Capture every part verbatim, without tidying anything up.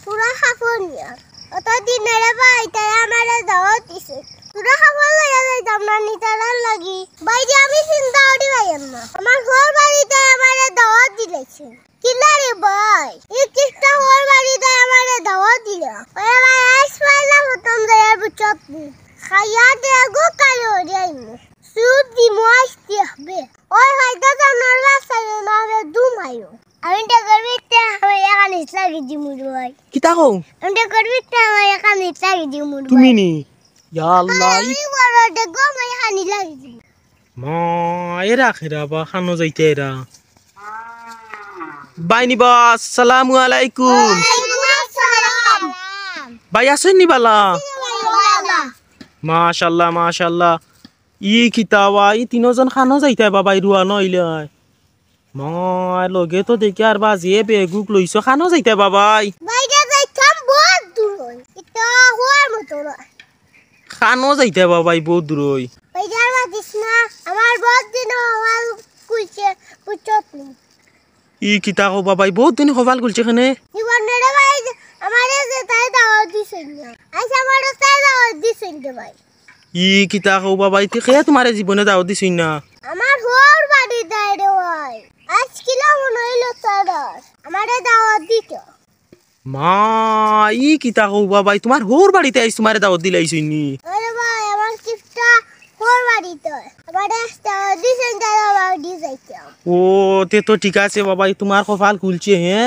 তোরা খাফর নিয়া। অত দিনরে ভাই, তারা আমারে দাওয়াত দিছে। তোরা খাফর লইয়া যাইতাম না নি তারার লাগি। ভাই যে আমি চিন্তা করি পাইয়ার না। আমার হউর বাড়িত আমারে দাওয়াত দিলাইছে। কিলা রে ভাই? ই কিতা হউর বাড়িত আমারে দাওয়াত দিলা? ওরে ভাই, আইজ পয়লা প্রথম যাইয়ার বুঝছত নি। খাইয়া দেগো কালো রে আইমু। সুদ দিমু আইজ দেখবে। ওই হয়তো জানোর বাচ্চা না রে, দুম আইও। আমি তো করবি তে আমার এখানে লাগি দিমু রে ভাই। কিতা কও? আমি তো করবি তে আমার এখানে লাগি দিমু রে তুমি ভাই। নি? ইয়া আল্লাহ, ই আমি বড় দেখো, আমি এখানে লাগি দিমু। মা, এরা খেরা বা খানো যাইতা এরা। বাইনি বা, আসসালামু আলাইকুম। ওয়ালাইকুম আসসালাম। ভাই আছইন নি বালা? ওয়ালাইকুম আসসালাম। মাশাআল্লাহ, মাশাআল্লাহ। ই কিতা বা, ই তিনোজন খানো যাইতা বাবাই রুয়ানা অইলায়। মা, লগে তো দেখি আর বাজিয়ে বেগুক লইছো, খানো যাইতা বাবাই? বাইরে যাইতাম বহুত দূর অই। ইতা হওয়ার মতো না। খানো যাইতা বাবাই বহুত দূর অই। বাইরে আর বাজিস না, আমার বহুত দিন হওয়ার খুলছে, বুঝছত নি। ই কিতা কও বাবাই, বহুত দিন কপাল খুলছে কেনে? জীবনে রে ভাই, আমারে যে তাই দাওয়াত দিছইন না। আইজ আমারে তাই দাওয়াত দিছইন রে ভাই। ই কিতা কও বাবাই, তে কে তোমারে জীবনে দাওয়াত দিছইন না? আমার হউর বাড়ি দেয় রে ভাই। আইজ কিলা মনে অইলো তারার আমারে দাওয়াত দিত। মা, ই কিতা কও বাবাই, তোমার হউর বাড়িত আইজ তোমারে দাওয়াত দিলাইছইন নি? আরে ভাই, আমার কিপটা হউর বাড়িত। আমারে দাওয়াত দিছইন, তারা বাড়ি যাইতাম। ও, তে তো ঠিক আছে বাবাই, তোমার কপাল খুলছে, হে?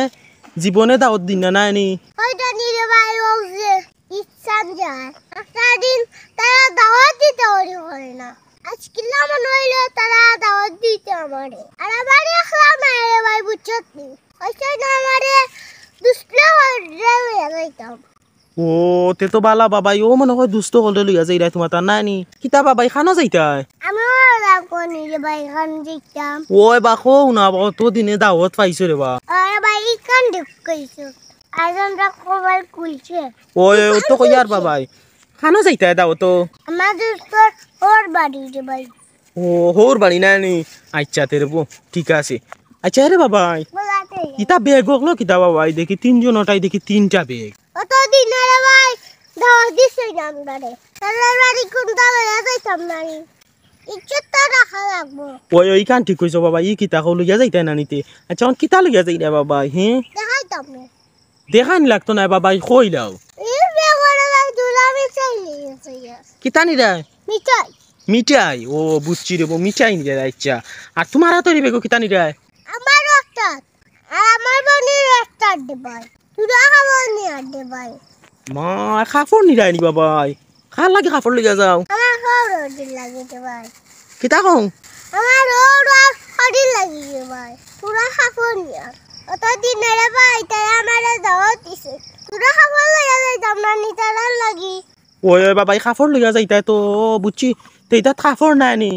জীবনে দাওয়াত দিন না, নায় নি? ওইটা নি রে ভাই, ও যে ইচ্ছা যায়। একটা দিন তারা দাওয়াত দিতে পারি করে না। আইজ কিলা মনে অইলো তারা দাওয়াত দিত আমারে। আর আমার একলা নাই রে ভাই, বুঝছত নি? ওই সাইড আমারে দুসরা হলে লইয়া যাইতাম। ও, তে তো বালা বাবাই, ও মনে অয় দুস্ত হলে লইয়া যাইরায় তোমার তার নানি। কিতা বাবাই, খানো যাইতায়? আমিও লাগবো নি রে ভাই, খান যাইতাম। ওই বা, কও না, অত দিনে দাওয়াত পাইছো রে বা। আরে ভাই, ইখান ঠিক কইছো। আজ আমরা কপাল খুলছে। ওই, ও তো কই আর বাবাই। খানো যাইতায় দাওয়াত তো? আমার দুস্তর হউর বাড়ি রে ভাই। ও, হউর বাড়ি নানি? আচ্ছা, তে রে বো, ঠিক আছে। আচ্ছা রে বাবাই, বলাতে। ইতা বেগ অকলো কিতা বাবাই? দেখি তিনজন ওটাই দেখি তিনটা বেগ। অত দিন রে ভাই, দাওয়াত দিছইন না আমরারে। তারার বাড়ি কুনটা লইয়া যাইতাম না নি। ইজ্জত তো রাখা লাগবো। ওই, ওইখান ঠিক কইছো বাবা, ই কিতা কও লইয়া যাইতায় না নিতে? আচ্ছা, অখন কিতা লইয়া যাইরায় বাবাই, হে? দেখাইতাম না। দেখানি লাগতো নায় বাবাই, কইলাও। এই বেগরে ভাই দুলা মিঠাই লইয়া যাইয়া। কিতা নিরায়? মিঠাই। মিঠাই? ও, বুঝছি রে বো, মিঠাই নিরায়, আচ্ছা। আর তোমার আতর ই বেগো কিতা নিরায়? আমার একটা। আর আমার বইনর একটা দে ভাই। তোরা খাবার নিয়া দে ভাই। মা, খাফর নিরায় নি বাবাই? কার লাগি খাফর লইয়া যাও? আমার হউর হরির লাগি দে ভাই। কিতা কও? আমার হউর আর হরির লাগি দে ভাই। তোরা খাফর নিয়া। অত দিন রে ভাই, তারা আমারে দাওয়াত দিছে। তোরা খাফর লইয়া যাইতাম না নি তারার লাগি। ওই, ওই বাবাই, খাফর লইয়া যাইতায় তো, বুঝছি। তে ইতা খাফর নায় নি।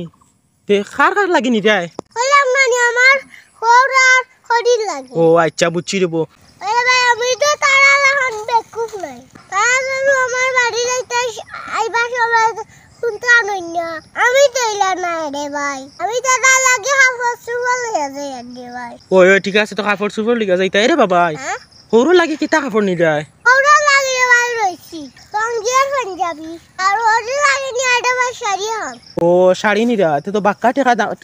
তে কার কার লাগি নিরায়? কইলাম না নি, আমার হউর আর হরির লাগি। ও আচ্ছা, বুঝছি রে বো। আরে ভাই, আমি তো তারার লাখান বেকুব নায়। তারা যদি আমার বাড়ি যাইতে আইবা সময় কুনতা আনইন না। আমি তো ইলা নায় রে ভাই। আমি তারার লাগি খাফর চুফর লইয়া যাই আর রে ভাই। ওই, ওই, ঠিক আছে, তো খাফর চুফর লইয়া যাইতায় রে বাবাই। হ্যাঁ? হউরর লাগি কিতা খাফর নিরায়? হউরর লাগি রে ভাই রইছি। লুঙ্গি আর পাঞ্জাবি। আর হরির লাগি নিয়া দে ভাই শাড়ি আন। ও, শাড়ি নিরায়? তে তো বাক্কা টেকা দা-,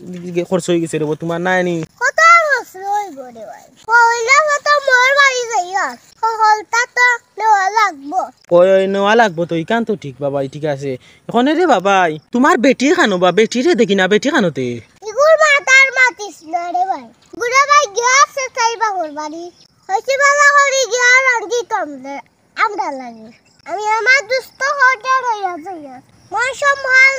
খরচ অইগেছে রে বো, তোমার নায় নি? কত খরচ অইবো রে ভাই? পয়লা কত মোর বাড়ি যাইয়া। হকলতা তো নেওয়া লাগবো। ওই, ওই, নেওয়া লাগবো তো, ইখান তো ঠিক বাবাই, ঠিক আছে। অখন রে বাবাই, তোমার বেটি খানো বা, বেটিরে দেখি না, বেটি খানো তে? ইগুর মাতার মাতিস না রে ভাই। বুড়া ভাই গিয়া আছে তাই বাপর বাড়ি। হইছে বালা করি গিয়া রান্ধিতাম রে, আমরার লাগি। আমি আমার দুস্ত হউরটা লইয়া যাইয়া। মান সম্মান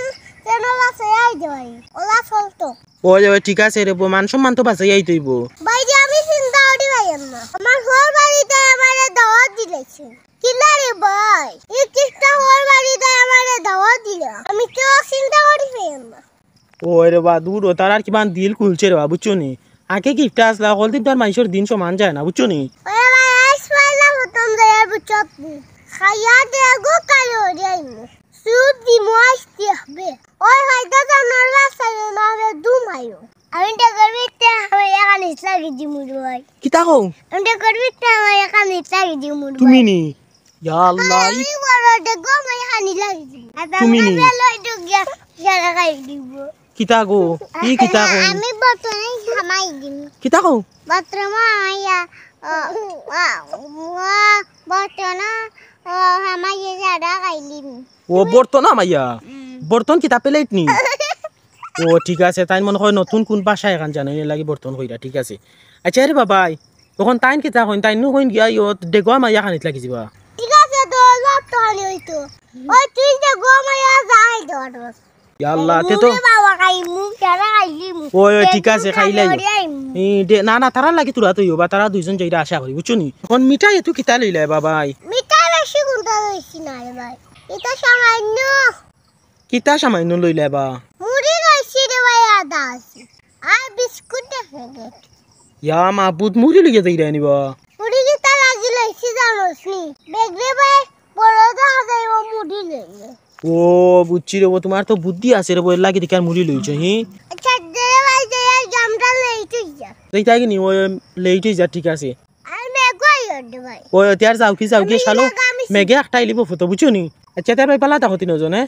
যেন বাঁচাইয়া আইতে পারি। ওলা চলতো। ওই, ওই, ঠিক আছে রে বো, মান সম্মান তো বাঁচাইয়া আইতে অইবো। ভাই যে আমি চিন্তা করি পাইয়ার না। আমার হউর বাড়িত আমারে দাওয়াত দিলাইছে। কিলা রে ভাই? ই কিতা হউর বাড়িত আমারে দাওয়াত দিলা? আমি তো চিন্তা করি পাইয়ার না। ওই রে বা, দূর ও, তারার কিমান দিল খুলছে রে বা, বুঝছো নি? আগে কিপটা আছলা, হকলদিন তো আর মানষর দিন সমান যায় না, বুঝছো নি? ওরে ভাই, আইজ পয়লা প্রথম যাইয়ার বুঝছত নি? খাইয়া দেগো কালো রে আইমু। সুদ দিমু আইজ দেখবে। ওই হয়তো জানোর বাচ্চা না রে, দুম আইও। আমি ডেগর ভিতরে আমার এখান ইসলা গেছি মুড় ভাই। কিতা কও? আমি ডেগর ভিতরে আমার এখান ইসলা গেছি মুড় তুমি ভাই। নি? ইয়া আল্লাহ, ই আমি বড় ডেগো আমার এখান ইসলা গেছি। আর তুমি নি? বেলো ডুগিয়া সারা খাই দিব। কিতা গো? ই কিতা কও? আমি বর্তমানে হামাই দিম। কিতা কও? বর্তমানে হামাইয়া, ও, ও, ও, বর্তমানে, ও, হামাইয়া সারা খাই দিম। ও, বর্তন হামাইয়া? হুম। বর্তন কিতা প্লেট নি? ও, ঠিক আছে, তাইন মনে কয় নতুন কুন ভাষা এখান জানে, এর লাগি বর্তন কইরা, ঠিক আছে। আচ্ছা রে বাবাই, তখন তাইন কিতা কইন, তাইন নু কইন গিয়া ইয়ো ডেগো হামাইয়া খানিত লাগি যিবা। ঠিক আছে, তো লাভ তো খালি হইতো। ওই তুই ডেগো হামাইয়া যাই দর। ইয়া আল্লাহ, তে তো মুড়ে বাবা খাই, মুখ সারা খাইলি মুখ। ওই, ওই, ঠিক আছে, খাইলাই। এই দে, না, না, তারার লাগি তোরা তো ইয়ো বা, তারা দুইজন যাইরা আশা করি, বুঝছো নি? এখন মিঠাই এত কিতা লইলে বাবাই? মিঠাই বেশি কুনটা লইছি না রে ভাই, এটা সামান্য। কিতা সামান্য লইলে বা? মুড়ি লইছি রে ভাই, আদা আছে। আর বিস্কুট এক প্যাকেট। ইয়া মাবুদ, মুড়ি লইয়া যাইরা নিবা? মুড়ি কিতা লাগি লইছি জানোস নি? দেখবে ভাই, বড় দেখা যাইব মুড়ি লইলে। ও, বুঝছি রে, ও তোমার তো বুদ্ধি আছে রে, এর লাগি দেখার মুড়ি লইছো, হি? আচ্ছা, দে ভাই, দে, এই জামটা লেট হই যা। যাইতায় গি নি, ও লেট হই যা, ঠিক আছে। আর মেঘও আইয়ো দে ভাই। ও, তে আর যাও কি, যাও কি, আমি শালো? লাগা আমি মেঘে একটা আইলিব ফুটো, বুঝছো নি? আচ্ছা, তে আর ভাই, পালা থাকো তিনজন, হ্যাঁ?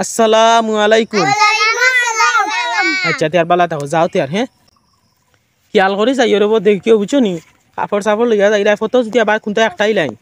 আসসালামু আলাইকুম। ওয়ালাইকুম আসসালাম। আচ্ছা, তে আর বালা থাকো, যাও তে আর, হ্যাঁ? খেয়াল করি যাইও রে বো, দেখিও, বুঝছো নি? কাপড় চাপড় লইয়া যাইরায়, ফটো যদি আবার কুনটা একটাই লাইন।